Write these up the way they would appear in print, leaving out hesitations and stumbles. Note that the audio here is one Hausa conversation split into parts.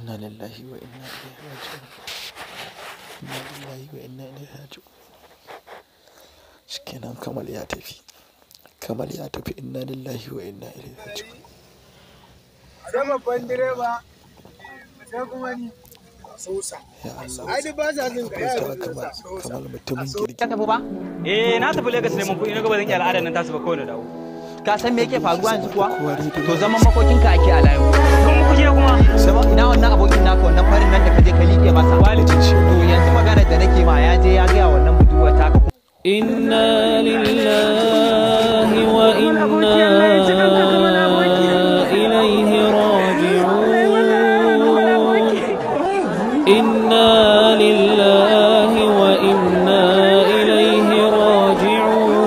Inna lillahi wa inna ilaihi raji'un. Inna lillahi wa inna ilaihi raji'un. Shikenan Kamal ya tafi. Kamal ya tafi, inna lillahi wa inna ilaihi raji'un. Sai babban direba, sai kuma ni. Ya Allah. Ai duk ba sa jin ka, ya Kamal, Kamal mutumin kirki. Ka tafi ba? Eh, na tafi Lagos neman kuɗi, na ga ba zan iya al'adar nan tasu ba, kawai na dawo. Ka san me yake faruwa yanzu kuwa? To zaman makokinka ake a layin. Kun muku je kuma. Ina wannan abokin naka, wannan farin nan da ka je ka liƙe masa. To yanzu maganar da nake ma, ya je ya gaya wannan budurwar taka. إنا لله وإنا إليه راجعون. إنا لله وإنا إليه راجعون.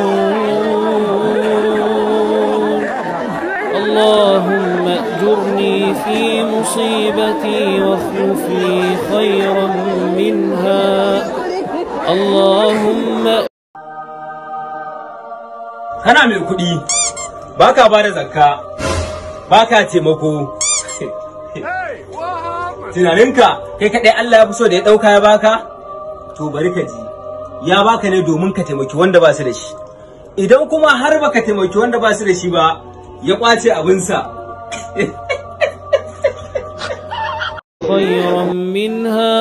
اللهم أجرني في مصيبتي واخلف لي خيرا منها. اللهم Kana mai kuɗi, baka ba da zakka, baka taimako. Tunaninka kai kaɗai Allah ya fi so da ya ɗauka ya baka? To bari ka ji, ya baka ne domin ka taimaki wanda ba su da shi. Idan kuma har baka taimaki wanda ba su da shi ba, ya ƙwace abinsa. خيرا منها.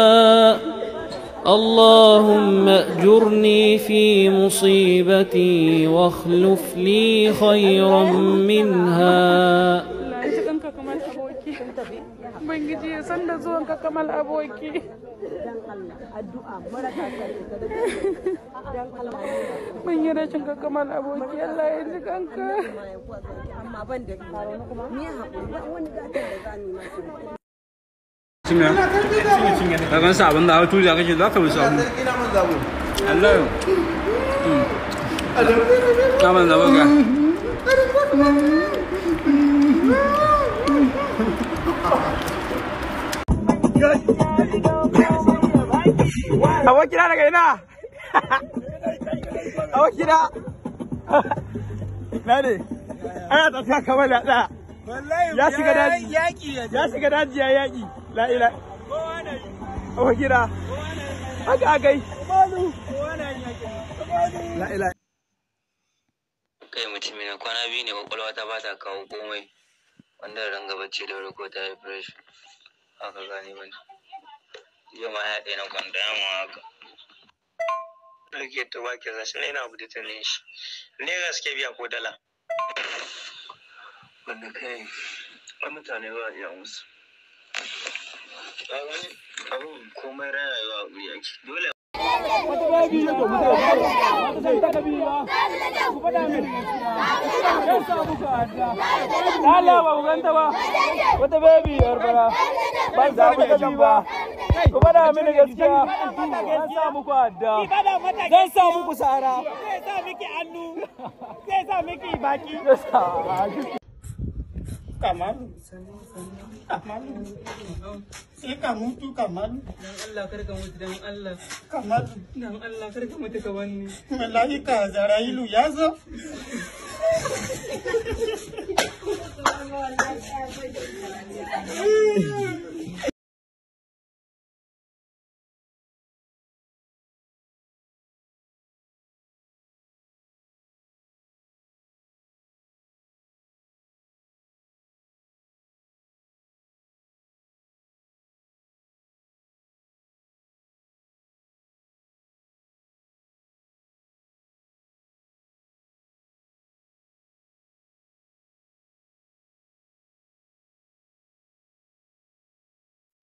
اللهم أجرني في مصيبتي واخلف لي خيرا منها. Allah ya ji kanka Kamal aboki. Ubangiji ya san da zuwanka Kamal aboki. Mun yi rashin ka Kamal aboki, Allah ya ji kanka. Ka gan sa abin da hau tuja kake za ka bi samu. Allah yau. Naman zabo ga. Abokina daga ina? Abokina. Na ne? Ana tafiya kamar da ɗaya. Ya shiga daji. Ya shiga daji ya yaƙi. La ila. Abokina. Haka aka yi. La ila. Kai mutumi na, kwana biyu ne kwakwalwa ta ba ta kawo komai, wanda ranga bacci da wuri ko ta yi fresh haka gani ba. Jiya ma ya ɗaya na kwanta yamma haka. Ɗauke to ba ke zashi na ina abu da ne shi naira suke biya ko dala, wanda kai ai mutane ba a iya musu. Ka gani abun komai rayuwa a guri ake dole. Allah ba ku ganta ba. Wata baby yar fara. Ban samu ta ba. Ku faɗa mini gaskiya. Zan sa muku adda. Zan sa muku sara. Zai sa miki hannu. Zai sa miki baki. Kamalu. Kamalu. Sai ka mutu, Kamalu. Dan Allah kar ka mutu, dan Allah. Kamalu. Dan Allah kar ka mutu ka banni. Mala'ika Zara'ilu ya zo.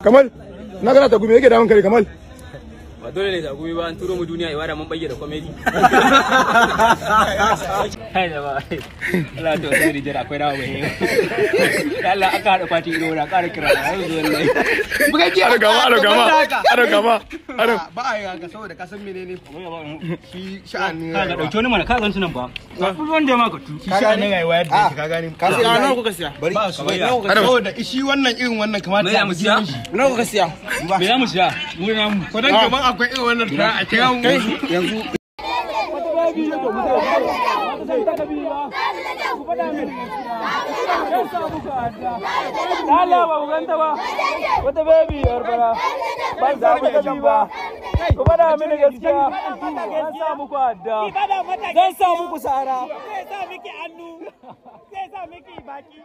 Kamal, na gana tagumi yake damun kare Kamal. Ba dole ne tagumi ba, an turo mu duniya ibada mun bayyana comedy. Hai jama'a. Allah ta wasu rijiyar akwai rawa bai. Allah aka haɗa fati ido na ƙara kira na yanzu wallahi. Buga Aro gama, aro gama, aro gama, aro. Ba a yi haka saboda ka san menene shi sha'anin Ka ga ɗauki wani mana, ka gan su nan ba. Wanda ma ka tu. Shi sha'anin rayuwa yadda yake, ka gane. Ka siya nawa kuka siya? Bari. Saboda shi wannan irin wannan kamata Me za mu siya? Nawa kuka siya? Me za mu siya? Mu na mu. Ko dan kaman akwai irin wannan tura a kira mu. Yanzu. baby. Ba ta san ta bi ba. Ku faɗa mini gaskiya. Zan sa muku adda. Allah ba ku ganta ba. Wata baby yar fara. Ban samu ta bi ba. Ku faɗa mini gaskiya. Zan sa muku adda. Zan sa muku sara. Zai sa miki hannu. Zai sa miki baki.